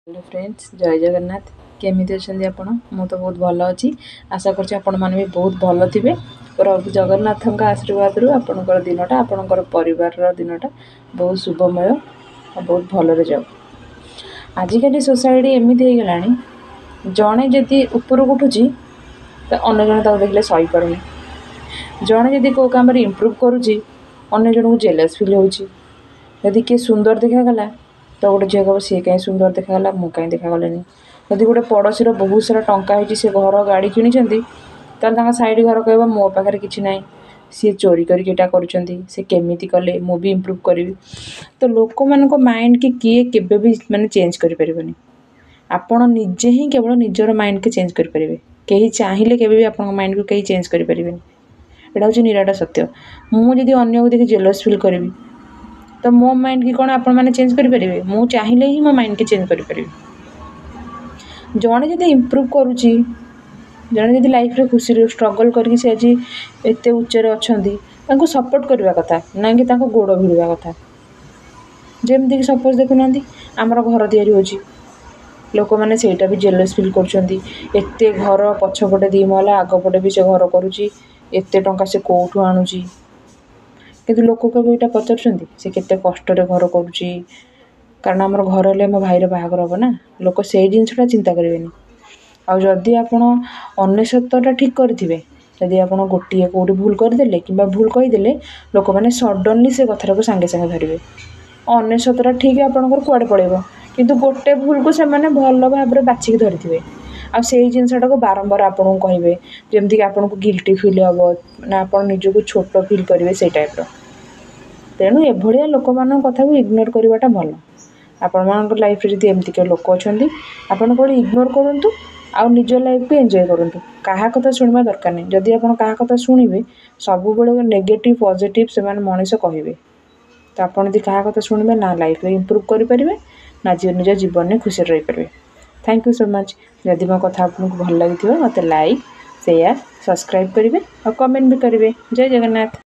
Hello friends, ଜୟ ଜଗନ୍ନାଥ। କେମିତି ଅଛନ୍ତି ଆପଣ? ମୁଁ ତ ବହୁତ ଭଲ ଅଛି। ଆଶା କରୁଛି ଆପଣମାନେ ବି ବହୁତ ଭଲ ଥିବେ। ପ୍ରଭୁ ଜଗନ୍ନାଥଙ୍କ ଆଶୀର୍ବାଦରୁ ଆପଣଙ୍କର ଦିନଟା, ଆପଣଙ୍କର ପରିବାରର ଦିନଟା ବହୁତ ଶୁଭମୟ ଆଉ ବହୁତ ଭଲରେ ଯାଉ। ଆଜିକାଲି ସୋସାଇଟି ଏମିତି ହେଇଗଲାଣି, ଜଣେ ଯଦି ଉପରକୁ ଉଠୁଛି ତ ଅନ୍ୟ ଜଣେ ତାକୁ ଦେଖିଲେ ସହିପାରୁନି। ଜଣେ ଯଦି କେଉଁ କାମରେ ଇମ୍ପ୍ରୁଭ୍ କରୁଛି, ଅନ୍ୟ ଜଣକୁ ଜେଲସ୍ ଫିଲ୍ ହେଉଛି। ଯଦି କିଏ ସୁନ୍ଦର ଦେଖାଗଲା ତ ଗୋଟେ ଝିଅ କହିବ, ସିଏ କାହିଁ ସୁନ୍ଦର ଦେଖାଗଲା, ମୁଁ କାହିଁ ଦେଖାଗଲିନି? ଯଦି ଗୋଟେ ପଡ଼ୋଶୀର ବହୁତ ସାରା ଟଙ୍କା ହେଇଛି, ସେ ଘର ଗାଡ଼ି କିଣିଛନ୍ତି, ତାହେଲେ ତାଙ୍କ ସାଇଡ଼୍ ଘର କହିବ, ମୋ ପାଖରେ କିଛି ନାହିଁ, ସିଏ ଚୋରି କରିକି ଏଇଟା କରୁଛନ୍ତି, ସେ କେମିତି କଲେ, ମୁଁ ବି ଇମ୍ପ୍ରୁଭ୍ କରିବି। ତ ଲୋକମାନଙ୍କ ମାଇଣ୍ଡକି କିଏ କେବେ ବି ମାନେ ଚେଞ୍ଜ କରିପାରିବନି। ଆପଣ ନିଜେ ହିଁ କେବଳ ନିଜର ମାଇଣ୍ଡକି ଚେଞ୍ଜ କରିପାରିବେ। କେହି ଚାହିଁଲେ କେବେ ବି ଆପଣଙ୍କ ମାଇଣ୍ଡକୁ କେହି ଚେଞ୍ଜ କରିପାରିବେନି। ଏଇଟା ହେଉଛି ନିରାଟ ସତ୍ୟ। ମୁଁ ଯଦି ଅନ୍ୟକୁ ଦେଖି ଜେଲସ୍ ଫିଲ୍ କରିବି, ତ ମୋ ମାଇଣ୍ଡକି କ'ଣ ଆପଣମାନେ ଚେଞ୍ଜ କରିପାରିବେ? ମୁଁ ଚାହିଁଲେ ହିଁ ମୋ ମାଇଣ୍ଡକି ଚେଞ୍ଜ କରିପାରିବି। ଜଣେ ଯଦି ଇମ୍ପ୍ରୁଭ୍ କରୁଛି, ଜଣେ ଯଦି ଲାଇଫ୍ରେ ଖୁସିରେ ଷ୍ଟ୍ରଗଲ୍ କରିକି ସେ ଆଜି ଏତେ ଉଚ୍ଚରେ ଅଛନ୍ତି, ତାଙ୍କୁ ସପୋର୍ଟ କରିବା କଥା, ନା କି ତାଙ୍କ ଗୋଡ଼ ଭିଡ଼ିବା କଥା। ଯେମିତିକି ସପୋଜ୍ ଦେଖୁନାହାନ୍ତି, ଆମର ଘର ତିଆରି ହେଉଛି, ଲୋକମାନେ ସେଇଟା ବି ଜେଲସ୍ ଫିଲ୍ କରୁଛନ୍ତି। ଏତେ ଘର, ପଛପଟେ 2 ମହଲା, ଆଗପଟେ ବି ସେ ଘର କରୁଛି, ଏତେ ଟଙ୍କା ସେ କେଉଁଠୁ ଆଣୁଛି? କିନ୍ତୁ ଲୋକ କେବେ ଏଇଟା ପଚାରୁଛନ୍ତି, ସେ କେତେ କଷ୍ଟରେ ଘର କରୁଛି? କାରଣ ଆମର ଘର ହେଲେ ଆମ ଭାଇର ବାହାଘର ହେବ ନା, ଲୋକ ସେଇ ଜିନିଷଟା ଚିନ୍ତା କରିବେନି। ଆଉ ଯଦି ଆପଣ 99ଟା ଠିକ୍ କରିଥିବେ, ଯଦି ଆପଣ ଗୋଟିଏ କେଉଁଠି ଭୁଲ କରିଦେଲେ କିମ୍ବା ଭୁଲ କହିଦେଲେ, ଲୋକମାନେ ସଡ଼ନଲି ସେ କଥାଟାକୁ ସାଙ୍ଗେ ସାଙ୍ଗେ ଧରିବେ। 99ଟା ଠିକ୍ ଆପଣଙ୍କର କୁଆଡ଼େ ପଳେଇବ, କିନ୍ତୁ ଗୋଟେ ଭୁଲକୁ ସେମାନେ ଭଲ ଭାବରେ ବାଛିକି ଧରିଥିବେ ଆଉ ସେଇ ଜିନିଷଟାକୁ ବାରମ୍ବାର ଆପଣଙ୍କୁ କହିବେ, ଯେମିତିକି ଆପଣଙ୍କୁ ଗିଲ୍ଟି ଫିଲ୍ ହେବ, ମାନେ ଆପଣ ନିଜକୁ ଛୋଟ ଫିଲ୍ କରିବେ, ସେଇ ଟାଇପ୍ର। ତେଣୁ ଏଭଳିଆ ଲୋକମାନଙ୍କ କଥାକୁ ଇଗ୍ନୋର କରିବାଟା ଭଲ। ଆପଣମାନଙ୍କ ଲାଇଫ୍ରେ ଯଦି ଏମିତିକା ଲୋକ ଅଛନ୍ତି, ଆପଣ କେବଳ ଇଗ୍ନୋର କରନ୍ତୁ ଆଉ ନିଜ ଲାଇଫ୍କୁ ଏନ୍ଜୟ କରନ୍ତୁ। କାହା କଥା ଶୁଣିବା ଦରକାର ନାହିଁ। ଯଦି ଆପଣ କାହା କଥା ଶୁଣିବେ, ସବୁବେଳେ ନେଗେଟିଭ୍ ପଜିଟିଭ୍ ସେମାନେ ମଣିଷ କହିବେ। ତ ଆପଣ ଯଦି କାହା କଥା ଶୁଣିବେ, ନା ଲାଇଫ୍ରେ ଇମ୍ପ୍ରୁଭ୍ କରିପାରିବେ, ନା ନିଜ ଜୀବନରେ ଖୁସିରେ ରହିପାରିବେ। Thank you so much. ଯଦି ମୋ କଥା ଆପଣଙ୍କୁ ଭଲ ଲାଗିଥିବ, ମୋତେ ଲାଇକ୍, ସେୟାର, ସବସ୍କ୍ରାଇବ୍ କରିବେ ଆଉ କମେଣ୍ଟ ବି କରିବେ। ଜୟ ଜଗନ୍ନାଥ।